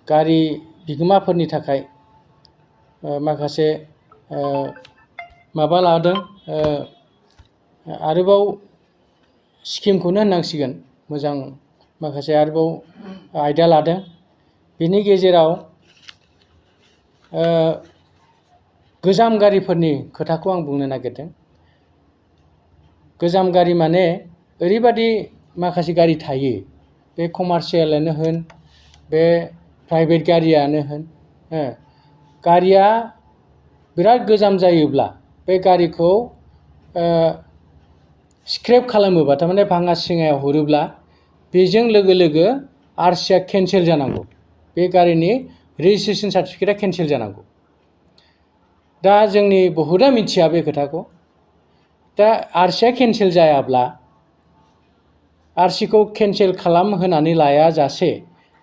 गारि बिगोमाफोरनि थाखाय माखासे माबा लादों आरोबाव स्किमखौनो होननांसिगोन मोजां माखासे आरोबाव आयदा लादों बेनि गेजेराव गोजाम गारिफोरनि खोथाखौ आं बुंनो नागिरदों। गोजाम गारि माने ओरैबादि माखासे गारि थायो बे कमार्शियेलानो होन बे प्राइभेट गारियानो होन गारिया बिराद गोजाम जायोब्ला बे गारिखौ स्क्रेप खालामोबा थारमाने भाङा सिङायाव हरोब्ला बेजों लोगो लोगो आरसिआ केन्सेल जानांगौ। बे गारिनि रेजिस्ट्रेसन सार्टिफिकेटआ केन्सेल जानांगौ। दा जोंनि बहुतआ मिथिया बे खोथाखौ। दा आरसिआ केन्सेल जायाब्ला आरसिखौ केन्सेल खालामहोनानै लायाजासे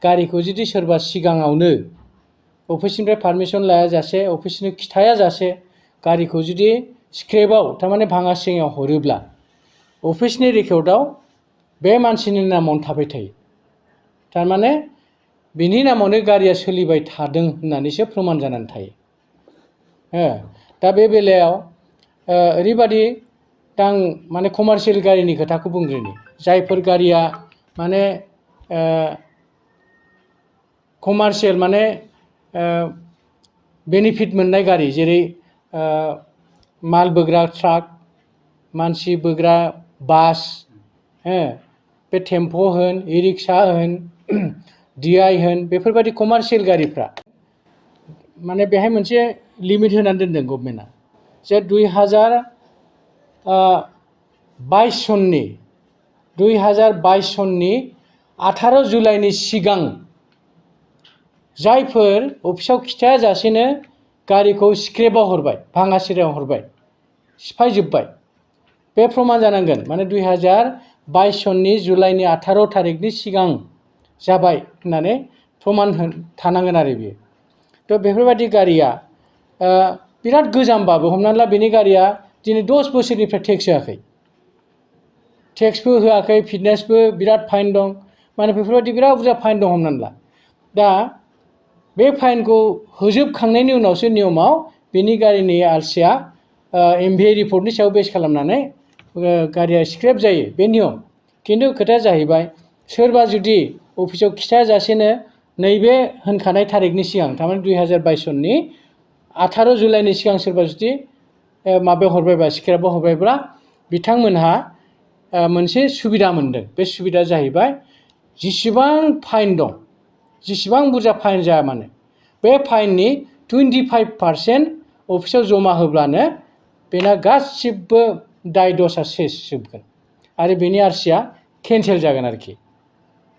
गारिखौ जुदि सोरबा सिगाङावनो अफिसनिफ्राय पारमिसन लायाजासे अफिसनो खिथायाजासे गारिखौ जुदि स्क्रेपआव थारमाने भाङा सिङायाव हरोब्ला अफिसनि रेकर्डआव बे मानसिनि नामावनो थाबाय थायो। थारमाने बिनि नामावनो गारिया सोलिबाय थादों होननानैसो प्रमान जानानै थायो। दा बे बेलायाव ओरैबादि दा आं माने कमार्शियेल गारिनि खोथाखौ बुंग्रोनि जायफोर गारिया माने कमार्शियेल माने बेनिफिट मोननाय गारि जेरै माल बोग्रा ट्राक मानसि बोग्रा बास बे टेम्प' होन इ रिक्सा होन DI होन बेफोरबायदि कमार्शियेल गारिफ्रा माने बेहाय मोनसे लिमिट होनानै दोनदों गभर्नमेन्टआ जे 2022 सननि 18 जुलाइनि सिगां जायफोर अफिसाव खिथायाजासेनो गारिखौ स्क्रेपआव हरबाय भाङा सिरायाव हरबाय सिफायजोब्बाय बे प्रमान जानांगोन माने 2022 सननि जुलाइनि 18 थारिखनि सिगां जाबाय होननानै प्रमान थानांगोन आरो बियो। थ' बेफोरबायदि गारिया बिराद गोजामबाबो हमनानै ला बेनि गारिया दिनै 10 बोसोरनिफ्राय टेक्स होआखै टेक्सबो होआखै फिटनेसबो बिराद फाइन दं माने बेफोरबायदि बिराद बुरजा फाइन दं हमनानै ला। दा बे फाइनखौ होजोबखांनायनि उनावसो नियमाव बेनि गारिनि आरसिआ MVI रिपर्टनि सायाव बेस खालामनानै गारिया स्क्रेप जायो बे नियम। खिन्थु खोथाया जाहैबाय सोरबा जुदि अफिसाव खिथायाजासेनो नैबे होनखानाय थारिखनि सिगां थारमाने 2022 सननि 18 जुलाइनि सिगां सोरबा जुदि माबायाव हरबायबा स्क्रेपआव हरबायब्ला बिथांमोनहा मोनसे सुबिदा मोनदों। बे सुबिदाया जाहैबाय जेसेबां फाइन दं जेसेबां बुरजा फाइन जाया मानो बे फाइननि 25% अफिसाव जमा होब्लानो बेना गासिबो दाय दसआ सेस जोबगोन आरो बेनि आरसिआ केन्सेल जागोन आरोखि।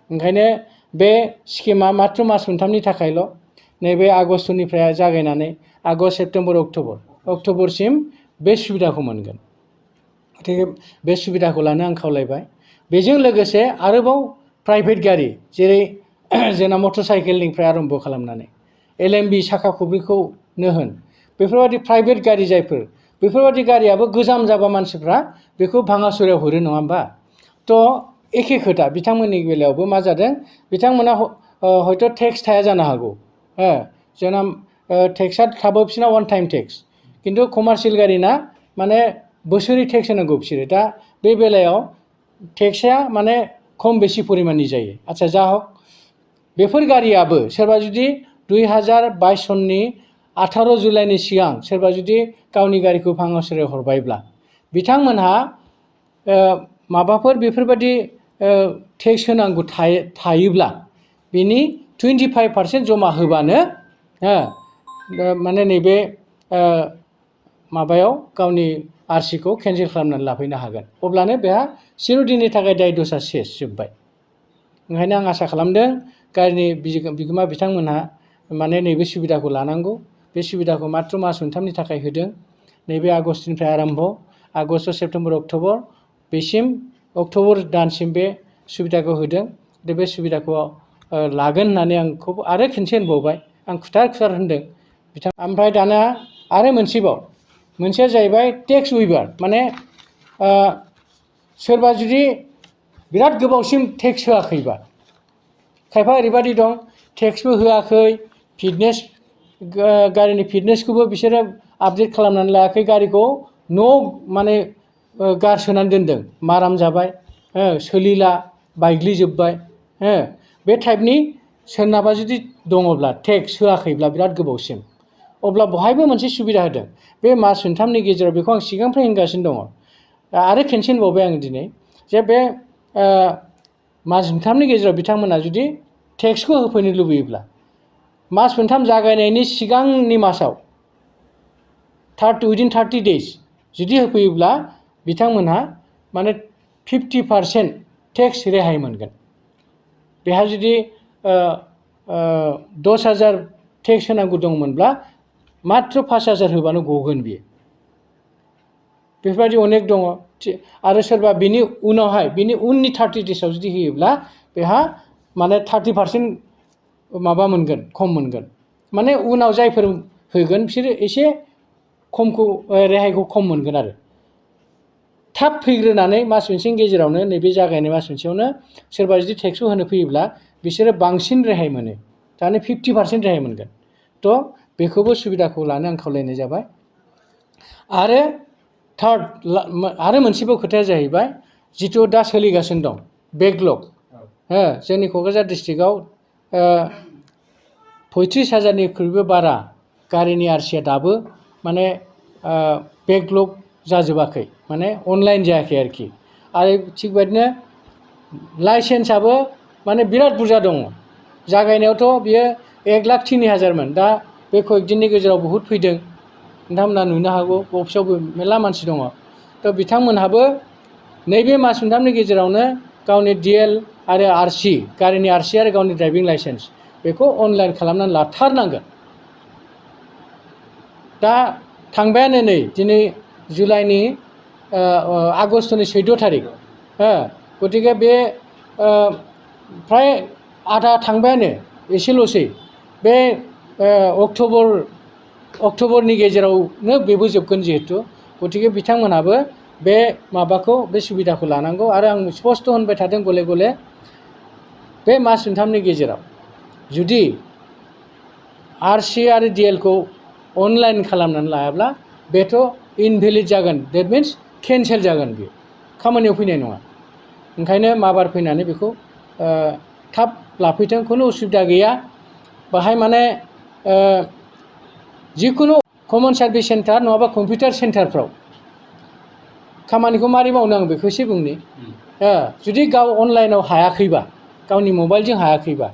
ओंखायनो बे स्किमा मात्र मास मोनथामनि थाखायल'। नैबे आगष्टनिफ्राय जागायनानै आगष्ट सेप्तेम्बर अक्ट'बरसिम बे सुबिदाखौ मोनगोन। गथिखे बे सुबिदाखौ लानो आं खावलायबाय। बेजों लोगोसे आरोबाव प्राइभेट गारि जेरै जोंना मटर साइकेलनिफ्राय आरम्भ खालामनानै LMB साखा खब्रैखौनो होन बेफोरबायदि प्राइभेट गारि जायफोर बेफोरबायदि गारियाबो गोजाम जाबा मानसिफ्रा बेखौ भाङासुरायाव हरो नङा होमबा। थ' एखे खोथा बिथांमोननि बेलायावबो मा जादों बिथांमोना हयथ' टेक्स थाया जानो हागौ जोंना टेक्सआ थाबो बिसोरना वान टाइम टेक्स खिन्थु कमार्शियेल गारिना माने बोसोरै टेक्स होनांगौ बिसोरो। दा बे बेलायाव टेक्सआ माने खम बेसि परिमाननि जायो। आच्ছা जा हक बेफोर गारियाबो सोरबा जुदि 2022 सननि 18 जुलाइनि सिगां सोरबा जुदि गावनि गारिखौ भाङासुरायाव हरबायब्ला बिथांमोनहा माबाफोर बेफोरबायदि टेक्स होनांगौ थायोब्ला बिनि 25% जमा होबानो माने नैबे माबायाव गावनि आरसिखौ केन्सेल खालामनानै लाफैनो हागोन। अब्लानो बेहा 0 दिननि थाखाय दाय दसआ सेस जोब्बाय। ओंखायनो आं आसा खालामदों गारिनि बिगोमा बिथांमोनहा माने नैबे सुबिदाखौ लानांगौ। बे सुबिदाखौ मात्र मास मोनथामनि थाखाय होदों। नैबे आगष्टनिफ्राय आरम्भ आगष्ट सेप्तेम्बर अक्ट'बर बेसिम अक्ट'बर दानसिम बे सुबिदाखौ होदों। बे सुबिदाखौ लागोन होननानै आं आरो खनसे होनबावबाय आं खुथार होनदों बिथां। ओमफ्राय दाना आरो मोनसेया जाहैबाय टेक्स उइभार माने सोरबा जुदि बिराद गोबावसिम टेक्स होआखैबा खायफा ओरैबायदि दं टेक्सबो होआखै फिटनेस गारिनि फिटनेसखौबो बिसोरो आपडेट खालामनानै लायाखै गारिखौ न' माने गारसोनानै दोनदों माराम जाबाय सोलिला बायग्लिजोब्बाय बे टाइपनि सोरनाबा जुदि दङब्ला टेक्स होआखैब्ला बिराद गोबावसिम अब्ला बहायबो मोनसे सुबिदा होदों बे मास मोनथामनि गेजेराव बेखौ आं सिगांनिफ्राय होनगासिनो दङ आरो खेनसे होनबावबाय आं दिनै जे बे मास मोनथामनि गेजेराव बिथांमोना जुदि टेक्सखौ होफैनो लुबैयोब्ला मास मोनथाम जागायनायनि सिगांनि मासाव उइदिन 30 days जुदि होफैयोब्ला बिथांमोनहा माने 50% टेक्स रेहाय मोनगोन बेहा जुदि 10,000 टेक्स होनांगौ दंमोनब्ला मात्र 5,000 होबानो गगोन बियो बेफोरबायदि अनेक दङ आरो सोरबा बिनि उनावहाय बिनि उननि 30 daysआव जुदि होयोब्ला बेहा माने 30% माबा मोनगोन खम मोनगोन माने उनाव जायफोर होगोन बिसोरो एसे खमखौ रेहायखौ खम मोनगोन आरो थाब फैग्रोनानै मास मोनसेनि गेजेरावनो नैबे जागायनाय मास मोनसेयावनो सोरबा जुदि टेक्सखौ होनो फैयोब्ला बिसोरो बांसिन रेहाय मोनो थारमाने 50% रेहाय मोनगोन थ' बेखौबो सुबिदाखौ लानो आं खावलायनाय जाबाय आरो थार्ड आरो मोनसेबो खोथाया जाहैबाय जिथु दा सोलिगासिनो दं बेकलग जोंनि क'क्राझार डिस्ट्रिक्टआव 35,000निख्रुइबो बारा गारिनि आरसिया दाबो माने बेकलग जाजोबाखै माने अनलाइन जायाखै आरोखि आरो थिग बेबायदिनो लाइसेन्सआबो माने बिराद बुरजा दङ जागायनायावथ' बियो 1,03,000मोन दा बे कয়েकदिननि गेजेराव बहुद फैदों नोंथांमोना नुनो हागौ अफिसावबो मेरला मानसि दङ थ' बिथांमोनहाबो नैबे मास मोनथामनि गेजेरावनो गावनि डिएल आरो आरसि गारिनि आरसि आरो गावनि ड्राइभिं लाइसेन्स बेखौ अनलाइन खालामनानै लाथारनांगोन दा थांबायानो नै दिनै जुलाइनि आगष्टनि 14 थारिख गतिके बे फ्राय आधा थांबायानो एसेल'सै बे अक्ट'बरनि गेजेरावनो बेबो जोबगोन जिहेतु गतिके बिथांमोनहाबो बे माबाखौ बे सुबिदाखौ लानांगौ आरो आं स्पस्त होनबाय थादों गले गले बे मास मोनथामनि गेजेराव जुदि आरसि आरो डिएलखौ अनलाइन खालामनानै लायाब्ला बेथ' इनभेलिड जागोन डेट मिन्स केन्सेल जागोन बेयो खामानियाव फैनाय नङा ओंखायनो माबार फैनानै बेखौ थाब लाफैथों खुनु उसुबिदा गैया बाहाय माने जिखुनु कमन सार्भिस सेन्टार नङाबा कम्पिउटार सेन्टारफ्राव खामानिखौ मारै मावनो आं बेखौ एसे बुंनि जुदि गाव अनलाइनाव हायाखैबा गावनि मबाइलजों हायाखैबा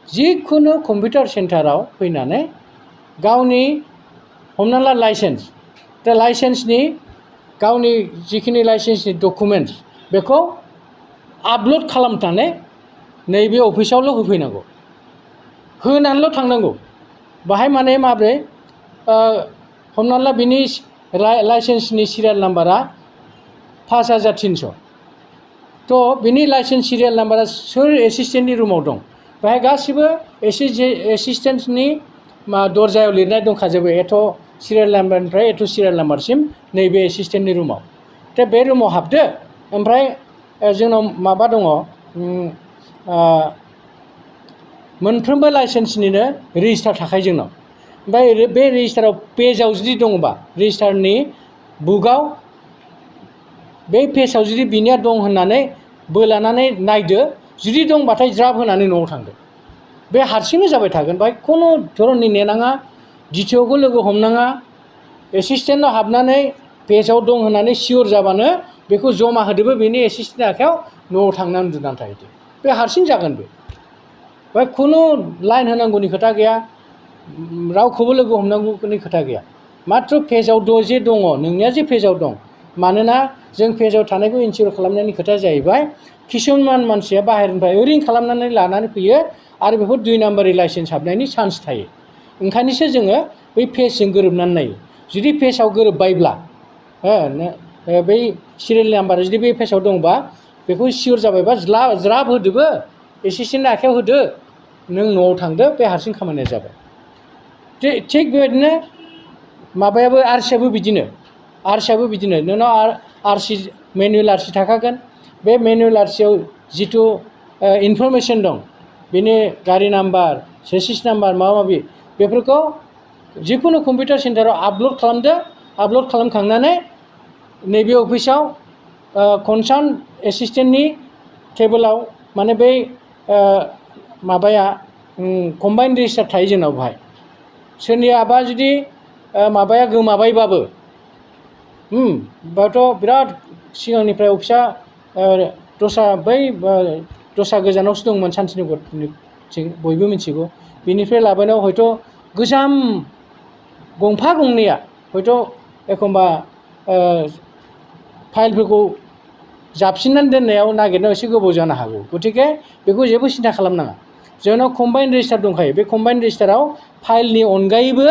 जिखुनु कम्पिउटार सेन्टाराव फैनानै गावनि हमना ला लाइसेन्स दा लाइसेन्सनि गावनि जिखिनि लाइसेन्सनि डकुमेन्टस बेखौ आपल'ड खालामनानै नैबे अफिसावल' होफैनांगौ होनानैल' थांनांगौ बाहाय माने माब्रै हमना ला बिनि लाइसेन्सनि सिरियाल नाम्बारा 5,300 थ' बिनि लाइसेन्स सिरियाल नाम्बारा सोर एसिस्टेन्टनि रुमाव दं बेहाय गासिबो एसिस्टेन्टनि दरजायाव लिरनाय दंखाजोबो एथ' सिरियाल नाम्बारनिफ्राय एथ' सिरियाल नाम्बारसिम नैबे एसिस्टेन्टनि रुमाव दा बे रुमाव हाबदो ओमफ्राय जोंनाव माबा दङ मोनफ्रोमबो लाइसेन्सनिनो रेजिस्टार थाखायो जोंनाव ओमफ्राय बे रेजिस्टाराव पेजाव जुदि दङबा रेजिस्टारनि बुकआव बे पेजाव जुदि बिनिया दं होननानै बोलानानै नायदो जुदि दंबाथाय ज्राब होनानै न'आव थांदो बे हारसिंनो जाबाय थागोन बाहाय खुनु धरननि नेनाङा DTOखौ लोगो हमनाङा एसिस्टेन्टनाव हाबनानै पेजाव दं होननानै सियर जाबानो बेखौ जमा होदोबो बेनि एसिस्टेन्टनि आखायाव न'आव थांनानै उन्दुनानै थाहैदो बे हारसिं जागोन बे बाहाय खुनु लाइन होनांगौनि खोथा गैया रावखौबो लोगो हमनांगौनि खोथा गैया मात्र पेजाव जे दङ नोंनिया जे पेजाव दं मानोना जों पेजाव थानायखौ इनसियर खालामनायनि खोथाया जाहैबाय किसुमान मानसिया बाहेरनिफ्राय ओरैनो खालामनानै लानानै फैयो आरो बेखौ 2 नाम्बारनि लाइसेन्स हाबनायनि चान्स थायो ओंखायनोसो जोङो बै पेजजों गोरोबनानै नायो जुदि पेजाव गोरोबबायब्ला बै सिरियाल नाम्बारा जुदि बे पेजाव दंबा बेखौ सियर जाबायबा ज्राब होदोबो एसिस्टेन्टनि आखायाव होदो नों न'आव थांदो बे हारसिं खामानिया जाबाय थिग बेबायदिनो माबायाबो आरसियाबो बिदिनो नोंनाव आरसि मेनुवेल आरसि थाखागोन बे मेनुवेल आरसियाव जिथु इनफरमेसन दं बिनि गारि नाम्बार सेसिस नाम्बार माबा माबि बेफोरखौ जिखुनु कम्पिउटार सेन्टाराव आपल'ड खालामदो। आपल'ड खालामखांनानै नैबे अफिसाव कनसार्न एसिस्टेन्टनि टेबोलाव माने बै माबाया कम्बाइन रेजिस्टार थायो जोंनाव बेहाय सोरनियाबा जुदि माबाया गोमाबायबाबो बाथ' बिराद सिगांनिफ्राय अफिसा दस्रा गोजानावसो दंमोन शान्तिनगरथिं बयबो मिथिगौ बिनिफ्राय लाबोनायाव हयथ' गोजाम गंफा गंनैया हयथ' एखमबा फाइलफोरखौ जाबसिननानै दोननायाव नागिरनायाव एसे गोबाव जानो हागौ गतिके बेखौ जेबो सिन्था खालामनाङा जोंनाव कम्बाइन रेजिस्टार दंखायो बे कम्बाइन रेजिस्टाराव फाइलनि अनगायैबो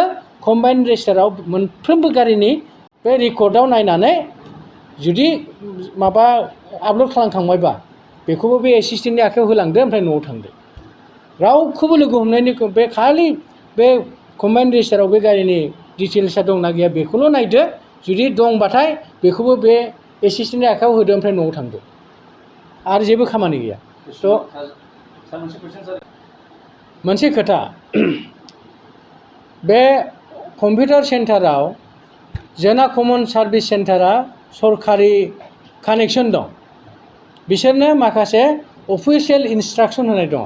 कम्बाइन रेजिस्टाराव मोनफ्रोमबो गारिनि बे रेकर्डआव नायनानै जुदि माबा आपल'ड खालामखांबायबा बेखौबो बे एसिस्टेन्टनि आखायाव होलांदो ओमफ्राय न'आव थांदो रावखौबो लोगो हमनायनि बे खालि बे कम्बाइन रेजिस्टाराव बे गारिनि डिटेल्सआ दंना गैया बेखौल' नायदो जुदि दंबाथाय बेखौबो बे एसिस्टेन्टनि आखायाव होदो ओमफ्राय न'आव थांदो आरो जेबो खामानि गैया। मोनसे खोथा बे कम्पिउटार सेन्टाराव जोंना कमन सार्भिस सेन्टारा सरकारि कानेक्सन दं बिसोरनो माखासे अफिसियेल इन्सट्राक्सन होनाय दङ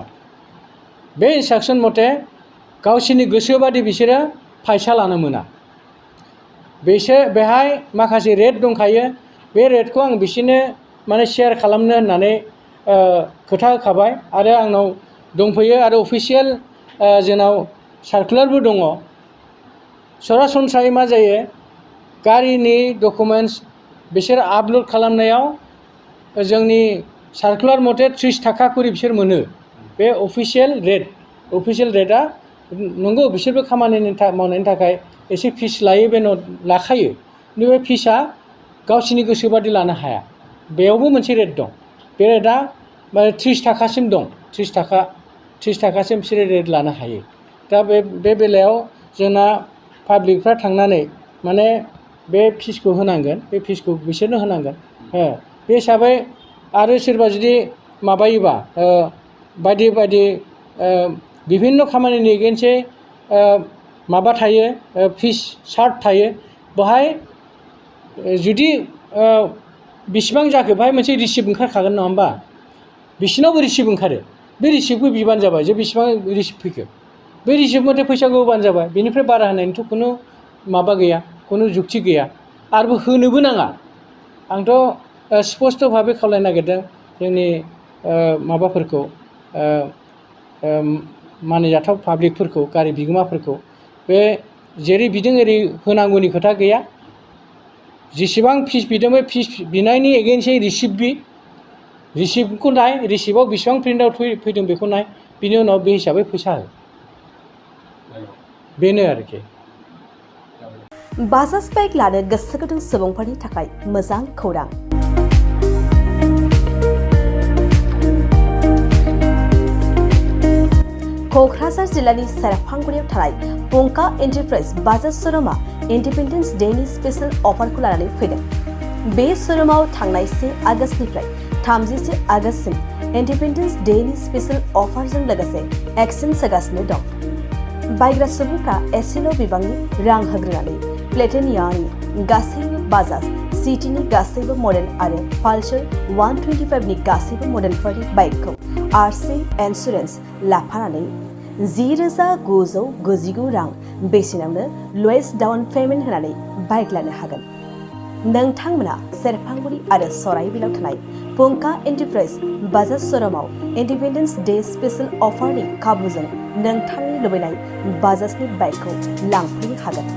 बे इन्सट्राक्सन मथे गावसोरनि गोसोबादि बिसोरो फैसा लानो मोना बेहाय माखासे रेट दंखायो बे रेटखौ आं बिसोरनो माने शेयार खालामनो होननानै खोथा होखाबाय आरो आंनाव दंफैयो आरो अफिसियेल जोंनाव सार्कुलारबो दङ सरासनस्रायै मा जायो गारिनि डकुमेन्टस बिसोर आपल'ड खालामनायाव जोंनि सार्कुलार मथे 30 थाखा करि बिसोर मोनो बे अफिसियेल रेटआ नंगौ बिसोरबो खामानि मावनायनि थाखाय एसे फिस लायो बे लाखायो खिन्थु बे फिसआ गावसोरनि गोसोबादि लानो हाया बेयावबो मोनसे रेट दं बे रेटआ माने 30 थाखासिम दं 30 थाखासिम बिसोरो रेट लानो हायो दा बे बेलायाव जोंना पाब्लिकफ्रा थांनानै माने बे फिसखौ होनांगोन बे फिसखौ बिसोरनो होनांगोन बे हिसाबै आरो सोरबा जुदि माबायोबा बायदि बिभिन्न खामानिनि एगेन्सै माबा थायो फिस चार्ट थायो बेहाय जुदि बेसेबां जाखो बेहाय मोनसे रिसिप्ट ओंखारखागोन नङा होमबा बिसिनावबो रिसिप्ट ओंखारो बे रिसिप्टखौ बिबानो जाबाय जे बेसेबां रिसिप्ट फैखो बे रिसिप्ट मथे फैसाखौ होबानो जाबाय बेनिफ्राय बारा होनायनिथ' खुनु माबा गैया खुनु जुक्ति गैया आरो होनोबो नाङा आंथ' स्पस्ट' भाबै खावलायनो नागिरदों जोंनि माबाफोरखौ मानिजाथाव पाब्लिकफोरखौ गारि बिगोमाफोरखौ बे जेरै बिदों ओरै होनांगौनि खोथा गैया जेसेबां फिस बिदों बे फिस बिनायनि एगेन्सै रिसिप्टखौ नाय रिसिप्टआव बेसेबां प्रिन्ट आउट फैदों बेखौ नाय बिनि उनाव बे हिसाबै फैसा हो बेनो आरोखि बाजाज बाइक लानो गोसो गुदुं सुबुंफोरनि थाखाय मोजां खौरां क'क्राझार जिल्लानि सेरफांगुरियाव थानाय पंका एन्टारप्राइज बाजाज श'रुमा इन्डिपेन्डेन्स डेनि स्पेशल अफारखौ लानानै फैदों बे श'रुमाव थांनाय 1 आगस्तनिफ्राय 31 आगस्तसिम इन्डिपेन्डेन्स डेनि स्पेशल अफारजों लोगोसे एक्सचेन्ज होगासिनो दं बायग्रा सुबुंफ्रा एसेल' बिबांनि रां होग्रोनानै प्लेटिनियानि गासैबो बाजाज सिटिनि गासैबो मडेल आरो पालसार 125नि गासैबो मडेलफोरनि बाइकखौ आरसि इन्सुरेन्स लाफानानै 10,999 रां बेसेनावनो लवेस्ट डाउन पेमेन्ट होनानै बाइक लानो हागोन नोंथांमोना सेरफांगुरि आरो सराइबिलाव थानाय पंका एन्टारप्राइज बाजाज श'रुमाव इन्डिपेन्डेन्स डे स्पेशल अफारनि खाबुजों नोंथांनि लुबैनाय बाजाजनि बाइकखौ लांफैनो हागोन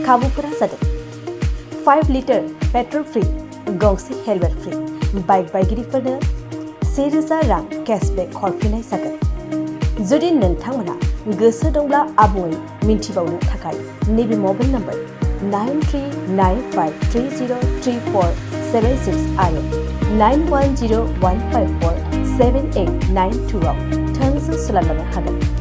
खाबुफोरा जादों 5 लिटार पेट्रल फ्री गंसे हेलमेट फ्री बाइक बायगिरिफोरनो 1,000 रां केशबेक हरफिननाय जागोन जुदि नोंथांमोना गोसो दंब्ला आबुङै मिन्थिबावनो थाखाय नैबे मबाइल नम्बर 9395303476 आरो 910154 7892 आव थोंजों सोलायलांनो हागोन।